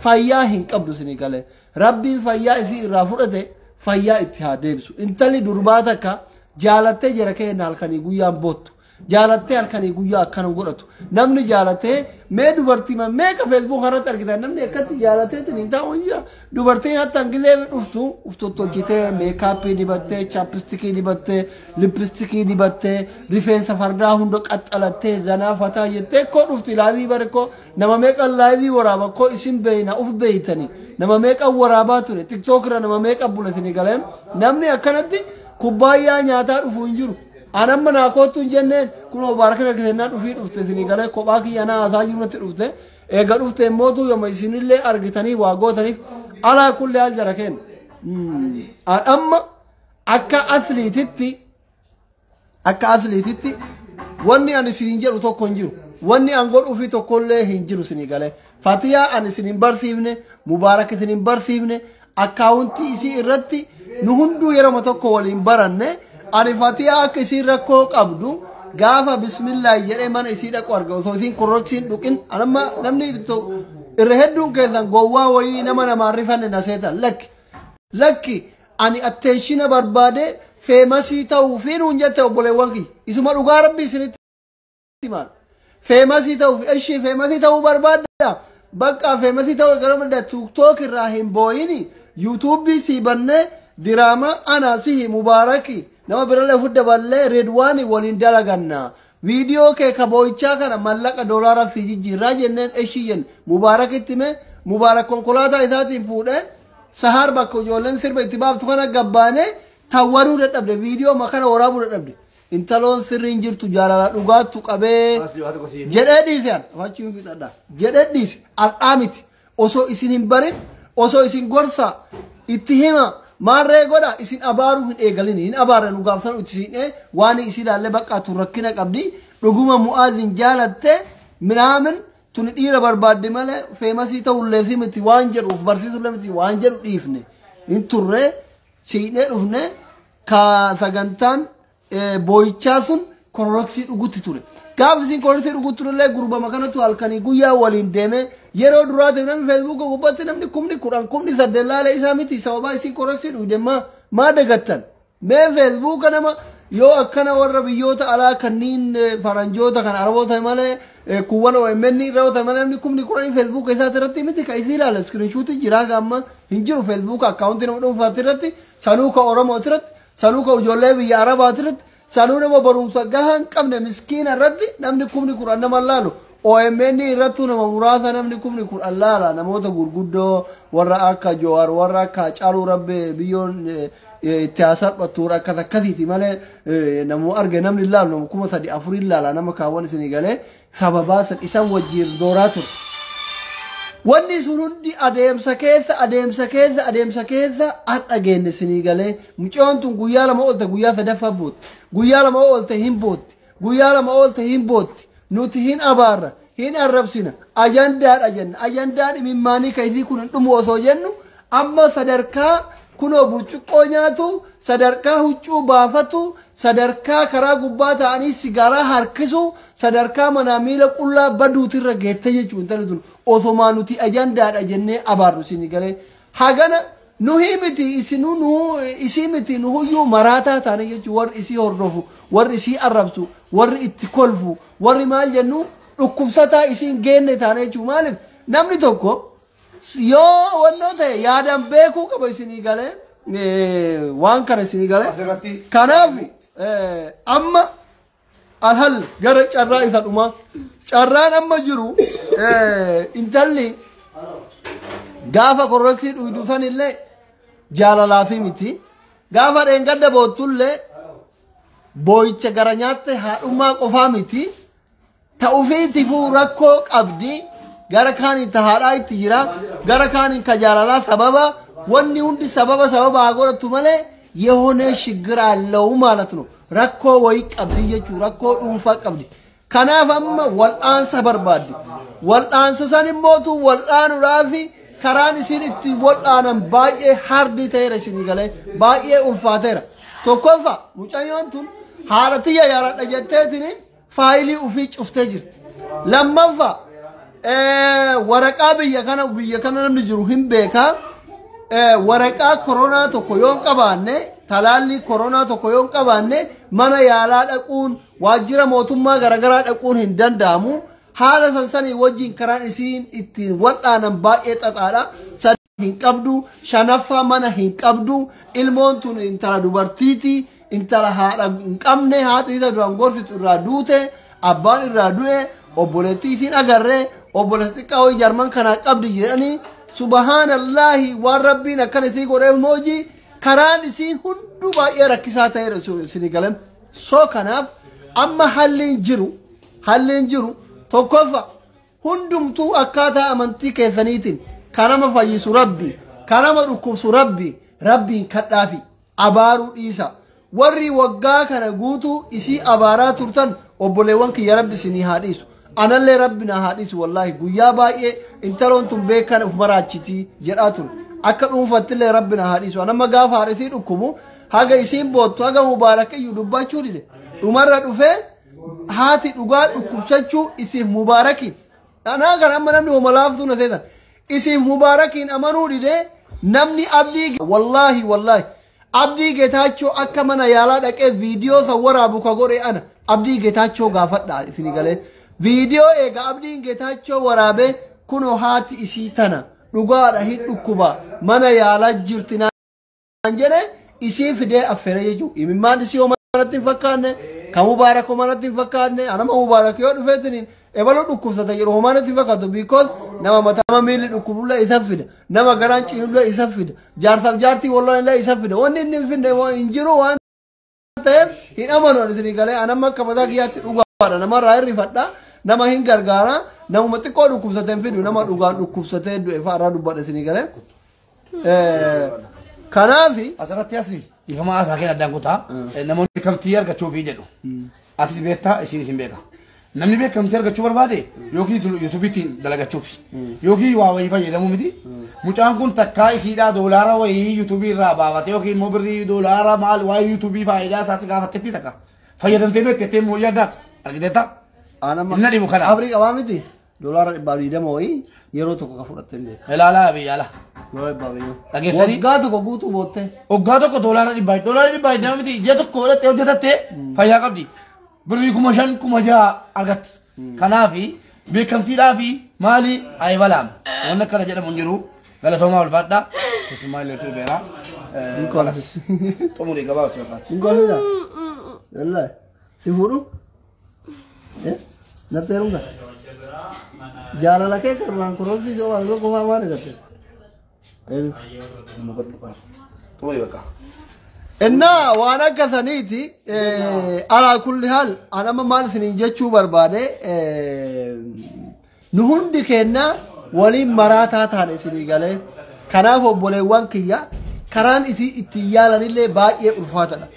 fayyaa hin qabdu isinii galee. Rabbiin fayyaa isii irraa fudhate fayyaa itti haa deebisu. Intalli durbaa takka jaalattee jara keenya halkanii guyyaan boottu. Jaalattee halkanii guyyaa akkana godhatu. Namni jaalattee mee dubartii meeqa feesbuuk irratti argitan namni akkatti jaalattee hin taa'u hin jira. Dubartiin hatta gilee dhuftu uf tottolchitee meekaappii dibattee chaappistikii dibattee lippistikii dibattee rifeensa fardaa hunda qaxxalattee zanaa fataa jettee koo dhufti laayivii bare koo nama meeqan laayivii waraaba koo isin beeyna uf beeytanii nama meeqan waraabaa ture tiktook irra nama meeqan bulatanii galeen namni akkanatti kubbaayyaa nyaataa dhufu hin jiru. An amma naa kottu hin jenneen kun Mubaarakin argitannaa dhufii dhufte isinii galee kophaa kiyya naa haasaa jiru natti dhufte eega dhufte immootu yooma isinillee argitanii waa gootaniif alaa kulli haal jara kenna. An amma akka asliititti wanni ani isiniin jedhu tokko hin jiru. Wanni an godhuufi tokkollee hin jiru isinii galee. Fatiyaa an isin hin barsiifne Mubaarak isin hin barsiifne akkaawuntii isii irratti nu hunduu yeroo tokko waliin baranne. Ani Fatiyaa akka isiin rakkoo qabdu gaafa bismillah jedhee mana isii dhaqu arga osoo isiin korroksiin dhuqin anamma namni irra hedduun keessan gowwaa wayii nama namaan rifanne na seetan lakki lakki ani attenshina barbaade feemasii ta'uu fi nuun jette obboleewwan kiyya isuma dhugaa rabbi isinitti himaan feemasii ta'uu fi ishii feemasii ta'uu barbaadda bakka feemasii ta'uu gara barbaadda tiktook irraa hin booyini yuutuubii sii bannee diraama ana sihi Mubaaraki nama birallee fudda ballee Redwaani waliin dalaganna. Viidiyoo kee ka boo'ichaa kana mallaqa doolaara si jijjiirraa jenneen ishii jenne Mubaarakitti hime Mubaarak konkolaataa isaatiin fuudhee sahaar bakka ijoolleen sirba itti baaftu kana gabbaanee tawwaruu dadhabde viidiyoo makana waraabuu dadhabde. Intaloon sirriin jirtu jaalala dhugaattu qabee jedhee dhiise an afachuun fixadha jedhee dhiise har'aa miti osoo isin hin barin osoo isin gorsa itti hima maarree godha isin abaaruu hin eegalin hin abaarre nu gaafsan itti waan isin ilaalle baqqaatu rakkina qabdi dhuguma Mu'aazin jaalatte minaamin tuni dhiira barbaadde malee feemasii ta'ullee fi miti waan jedhu of barsiisullee miti waan jedhu dhiifne hin turre siinee dhufne ka sagantaan boo'ichaa sun kororoksii dhugutti ture. Gaafa isin kororoksii dhugutti turellee gurbama kanatu halkanii guyyaa waliin deeme yeroo duraatiif namni feesbuuka gubbaatti namni 10,000 8,000 laala isaa miti sababaa isin kororoksii dhugde maa dagattan. Mee feesbuuka nama yoo akkana warra biyyoota alaa kanneen faranjoota kan araboota malee kuuwwan OMN irra ta'e malee namni 10,000 feesbuuka isaati irratti miti ka isii ilaala iskiriinshuutii jiraa gaamma hin jiru feesbuuka akkaawuntii nama dhuunfaatti irratti sanuu ka Oromooti irratti sanuu ka ijoollee biyya Arabaati irratti Sanuu nama barumsa gahaa hin qabne miskiina irratti namni 10,000 nama laalu. OMN irrattuu nama muraasa namni 10,000 laala. Namoota gurguddoo warra akka Jowaar, warra akka Hacaaluu Rabbee biyyoon itti haa salphattu akkas akkasiiti malee namuu arge namni hin laalu, nama 3,000 4,000 laala nama kaawwan isinii galee sababaa san isan wajjiin dooraa ture. Wanni sun hundi adeemsa keessa adeemsa keessa adeemsa keessa har'a geenne isinii galee mucaan tun guyyaa 2 oolte guyyaa 3ffaa bootti, guyyaa 2 oolte hin bootti, guyyaa 2 oolte hin bootti. Nuti hin abaarra, hin arrabsina, ajandaadha jenna. Ajandaan imimmaanii ka isii kun hin dhumu osoo jennu amma sadarkaa kunoo burcuqqoo nyaatu, sadarkaa huccuu baafatu, sadarkaa karaa gubbaa ta'anii sigaaraa harkisu, sadarkaa manaa miila qullaa baduutirra geette jechuun intalli tun osomaa nuti ajandaadha jennee abaarru isinii galee. Hagana nuhi miti isinuu nu isii miti nuhuyyuu maraataa taane jechuun warri isii hordofu, warri isii arrabsu, warri itti kolfu, warri maal jennu dhukkubsataa isiin geenne taane jechuun. Maaliif namni tokko yoo wannoo ta'e yaadaan beekuu qaba isinii galee waan kana isinii galee. Asirratti Kanaaf amma alhal gara carraa isa dhumaa carraan amma jiru intalli gaafa korreksii dhuydu sanillee jaalalaafi miti, gaafa dheengadda boottullee booyicha gara nyaatte haadhummaa qofaa miti, ta'ufiitifuu rakkoo qabdi. Gara kaaniin ta haadhaa itti jira, gara kaaniin ka jaalalaa sababa wanni hundi sababa sababa haa godhattu malee የሆነ ችግር አለው ማለት ነው። Rakkoo wayii qabdi jechuu, rakkoo dhuunfaa qabdi. Kanaaf amma wal'aansa barbaaddi. Wal'aansa san immootu wal'aanuudhaafi karaan isin itti wal'aanan baay'ee hardii ta'eera isinii galee baay'ee ulfaateera. Tokkoffaa mucayyoon tun haadha tiyya yaaladha jetteetiniin faayilii ufii cuftee jirti. Lammaffaa waraqaa biyya kana namni jiru hin beekaa. Waraqaa koronaa tokko yoo hin qabaanne, talaallii koronaa tokko yoo hin qabaanne mana yaalaa dhaquun waajjira mootummaa garaagaraa dhaquun hin danda'amu. Haala sansanii wajjin karaan isiin ittiin wal'aanan baay'ee xaxaadha. Sadii hin qabdu, shanaffaa mana hin qabdu, ilmoon tun intala dubartiiti, intala haadha hin qabne, haati isa duraan gorsitu irraa duute, abbaan irraa du'e, obboleettii isiin agarree, obboleettii xiqqaa wayii jarman kanaa qabdi jedhanii. Subhaanallahi, waan rabbiin akkana isii godheef mooji karaan isiin hunduu baay'ee rakkisaa ta'eera isinii galee. So kanaaf amma halliin jiru tokkoffaa hundumtuu akkaataa amantii keessaniitiin kan nama fayyisu rabbi, kan nama dhukkubsu rabbi, rabbiin kadhaafi abaaruu dhiisa. Warri waggaa kana guutuu isii abaaraa turtan obboleewwan kiyya rabbi isinii haa dhiisu. Anallee rabbi na haa dhiisu. Wallaahi guyyaa baay'ee intaloon tun beekan uf maraachitii jedhaa ture. Akka dhuunfattillee rabbi na haa dhiisu. Anamma gaafa haadha isii dhukkubu haga isiin boottu haga mubaarakayyuu dubbachuu dide. Dhumarra dhufee haati dhugaa dhukkubsachuu isiif mubaarakiin. Anaa kan amma namni homa laaftuu na seetan. Isiif mubaarakiin amanuu dide namni abdii wallaahi wallaahi abdii Geetaachoo akka mana yaalaa dhaqee viidiyoo san waraabu ka godhe ana abdii Geetaachoo gaafadha isinii galee. Viidiyoo eega abdiin Geetaachoo waraabee kunoo haati isii tana dhugaadha hin dhukkuba mana yaalaa jirti naan jedhe isii fidee affeere jechuudha. Imimmaan isii homaa manatti hin fakkaanne, ka mubaarak homaa natti hin fakkaanne. Anama mubaarak yoo dhufeetiniin ebaluu dhukkubsata jedhu homaa natti hin fakkaatu, because nama mataa miilli dhukkubullee isa fida, nama garaan ciinullee isa fida, jaarsaaf jaartii walloon isa fida. Wanni inni hin fidne hin jiru waan ta'eef hin amanu ani isinii galee. Anamma akka mataa kiyyaatti dhugaadha namarraa hirrifadha, nama hin gargaara, namuma xiqqoo dhukkubsatee hin fidu, nama dhugaan dhukkubsatee du'e fa'aa dubbadha isinii galee. Kanaafi Asirratti asli ifama haasaa kee addaan kutaa namoonni beekamtii argachuufii jedhu. Atis beektaa isin isin beeka. Namni beekamtii argachuu barbaade yookiin yuutuubiitiin dalagachuufi yookiin waa wayii fayyadamuu miti. Mucaan kun takkaa isiidhaa doolaara wayii yuutuubii irraa baafatee yookiin immoo birrii doolaara maal waa yuutuubii faayidaa isaas gaafattetti takka fayyadamtee beektettee immoo yaaddaata argiteetta. Inni dhibu kana. Abrii qabaa miti $120 wayii yeroo tokko ka fudhatte hin beeku. Ilaalaa biyya ala. $120. Dhageessanii? Waggaa tokko guutuu boottee. Waggaa tokko $120 miti ji'a tokko godhattee hojjetattee fayyaa qabdi. Birrii 5,000 6,000 argatti. Kanaafi beekamtiidhaa fi maali ayi balaam. Wanni akkana jedhamu hin jiru. Galatoomaa ulfaadhaa. Keessumaa illee tuubeera. Xumurii gabaabsi barbaade. Hin golfisa? Wallaahi si fuudhu? Natti heerumta? Jaalala kee karraan koromsii si obaasa tokko fa'aa maal eegatte? Xumuri bakka. Innaa waan akka saniiti alaa kulli haal an amma maal isiniin jechuu barbaade nu hundi keenya waliin maraataa taane isinii galee kanaaf obboleewwan kiyya karaan isii ittiin yaalanillee baay'ee ulfaatadha.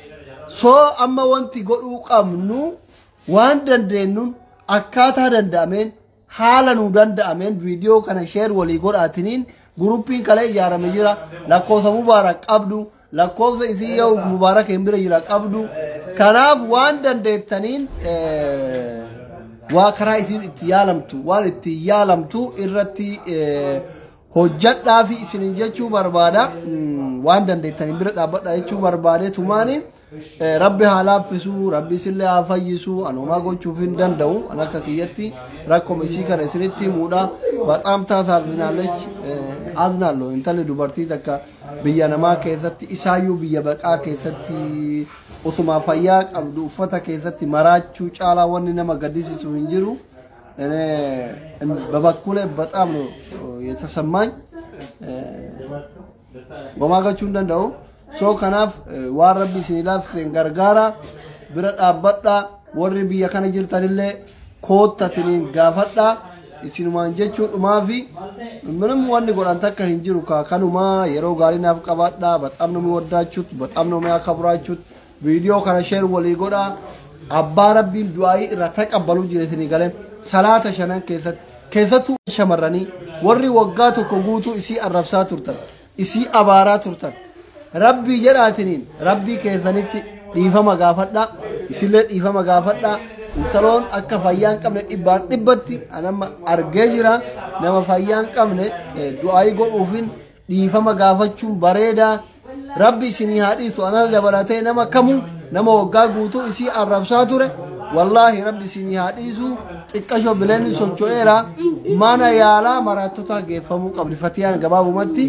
Soo amma wanti godhuu qabnu waan dandeenyuun akkaataa danda'ameen haala nu danda'ameen viidiyoo kana share walii godhaatiniin guruppiin kalee ijaarame jira lakkoofsa Mubaarak qabdu lakkoofsa isii yoo Mubaarak hin bira jira qabdu kanaaf waan dandeettaniin waa karaa isiin itti yaalamtu waan itti yaalamtu irratti hojjadhaa fi isinin jechuu barbaada waan dandeettaniin bira dhaabbadha jechuu barbaade tumaani rabbi haa laaffisuu rabbi isillee haa fayyisuu anumaa gochuuf hin danda'u an akka kiyyatti rakkoma isii kana isinitti himuudha በጣም ታሳዝናለች አዝናለሁ intalli dubartii takka biyya namaa keessatti isaayyuu biyya baqaa keessatti osuma fayyaa qabdu uffata keessatti maraachuu caalaa wanni nama gaddisiisu hin jiru. በበኩሌ በጣም ነው የተሰማኝ homaa gochuu hin danda'u. So kanaaf waan rabbi isin laaffiseen gargaara bira dhaabbadha warri biyya kana jirtanillee koottatiniin gaafadha isinumaan jechuu dhumaafi ምንም wanni godhan takka hin jiru ka kanumaa yeroo gaarii naaf qabaadha በጣም ነው የሚወዳችሁት በጣም ነው የሚያከብራችሁት viidiyoo kana share walii godha abbaa rabbiin du'aayii irraa taqabbaluu jira isinii galee salaata shanan keessatti keessattuu shamarranii warri waggaa tokko guutuu isii arrabsaa turtan isii abaaraa turtan rabbii jedhaatiniin rabbii keessanitti dhiifama gaafadha isillee dhiifama gaafadha intaloon akka fayyaa hin qabne dhibbaan dhibbatti anamma argee jira nama fayyaa hin qabne du'aayii godhuufin dhiifama gaafachuun bareedaa rabbi isinii haa dhiisu anas dabalatee nama kamuu nama waggaa guutuu isii arrabsaa ture wallaahi rabbi isinii haa dhiisu xiqqasho bileenni socho'eera mana yaalaa maraattota geeffamuu qabdi fatiyaan gabaabumatti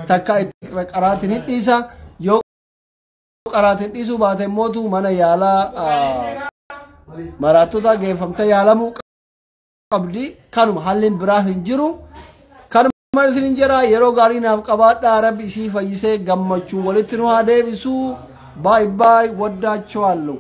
takka itti qaraatiin hin dhiisa yoo qaraatiin dhiisuu baate mootu mana yaalaa maraattota geeffamtee yaalamuu qabdi kanuma halliin biraa hin jiru kanuma isin jira yeroo gaarii naaf qabaadhaa rabbi isii fayyisee gammachuu walitti nu haa deebisuu bye bye ወዳችኋለሁ።